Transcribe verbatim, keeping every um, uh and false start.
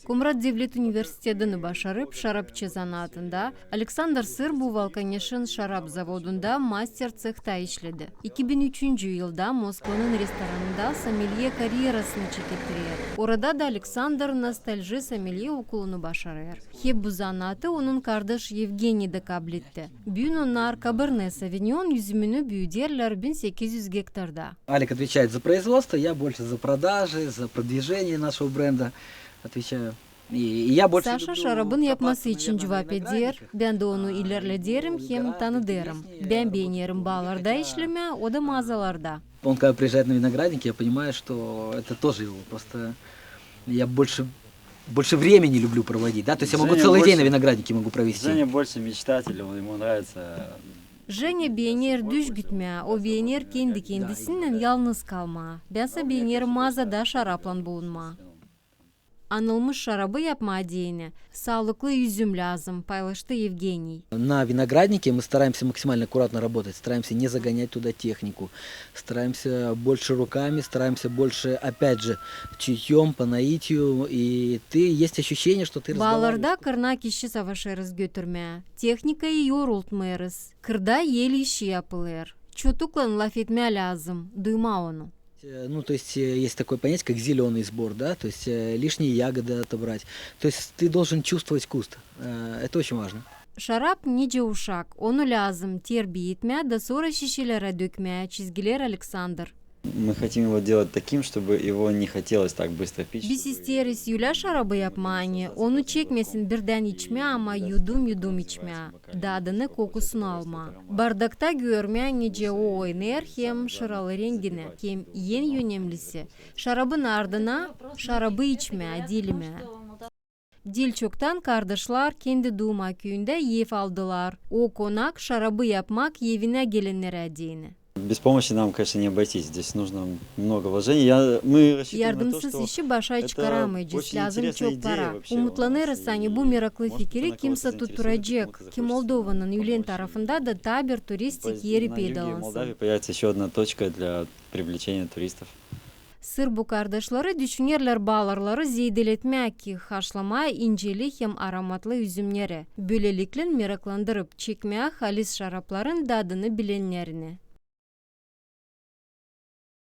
Komrat devlet universitetini başarıp, şarapçı zanaatında, Aleksandr Sırbu Valkaneşin şarap zavodunda master tsehta işledi. İki bin üçüncü yılda Moskvanın restoranında somelye karyerasını çekettirer. Orada da Aleksandr nostalji somelye okulunu başarêr. Hep bu zanaatı onun kardaş Yevgeniy da kabletti. Büün onnar Kaberne Sovinyon üzümünü büüderlär bin sekiz üz gektarda. Алик отвечает за производство, я больше за продажи, за продвижение нашего бренда отвечаю. И, и я больше люблю копаться, наверное, в виноградниках, а, и гораздо интереснее работать в весне. Saşa şarabın yapması için cuvap eder, bän dä onu ilerlederim hem tanıdêrım. Bän beenerim baalarda işlemää, o da maazalarda. Он когда приезжает на виноградник, я понимаю, что это тоже его, просто я больше, больше времени люблю проводить, да, то есть я могу целый день на винограднике могу провести. Женя больше мечтатель, он, ему нравится. Женя beener düz gitmää, o beener kendi-kendisinnän yalnız kalmaa. Bän sä beenerim maazada şaraplan bulunmaa. Anılmış şarabı yapmaa deyni saalıklı üzüm lääzım, paylaştı Yevgeniy. На винограднике мы стараемся максимально аккуратно работать, стараемся не загонять туда технику, стараемся больше руками, стараемся больше, опять же, чутьём, по наитию, и ты, есть ощущение, что ты разговариваешь. Baalarda kırnak işi savaşêrız götürmää, tehnikayı yorultmêêrız. Kırda el işi yapılêr. Çotuklan lafetmää lääzım, duymaa onu. Э, ну, то есть, э, есть такое понятие, как зелёный сбор, да, то есть, э, лишние ягоды отобрать. То есть ты должен чувствовать куст. Э, это очень важно. Şarap nicä uşak, onu lääzım terbiya etmää da sora şişelerä dökmää, çizgileer Aleksandr. Мы хотим его делать таким, чтобы его не хотелось так быстро пить. Biz isteeriz ölä şarabı yapmaa, ani onu çekmesin birdän içmää, ama yudum-yudum içmää, dadını, kokusunu almaa. Bardakta görmää, nicä o oynêêr, hem şıralı rengini, hem en önemlisi, şarabın ardına şarabı içmää, dilimää. Diil çoktan kardaşlar kendi duuma küüyündä ev aldılar. O konak şarabı yapmak evinä gelennerä deyni. Без помощи нам, конечно, не обойтись. Здесь нужно много вложений. Я, мы рассчитываем на то, что это очень интересная идея вообще у нас. Yardımsız işi başa çıkaramaycez, lääzım çok para. Umutlanêrız, ani bu meraklı fikiri kimsä tutturacek, ki Moldovanın ülen tarafında da taa bir turistik eri peydalansın. Появится ещё одна точка для привлечения туристов. Sırbu kardaşları düşünerlär baalarları zeedeletmää, ki haşlamaa inceli hem aromatlı üzümneri, bölelikle meraklandırıp çekmää halis şarapların dadını bilennerini.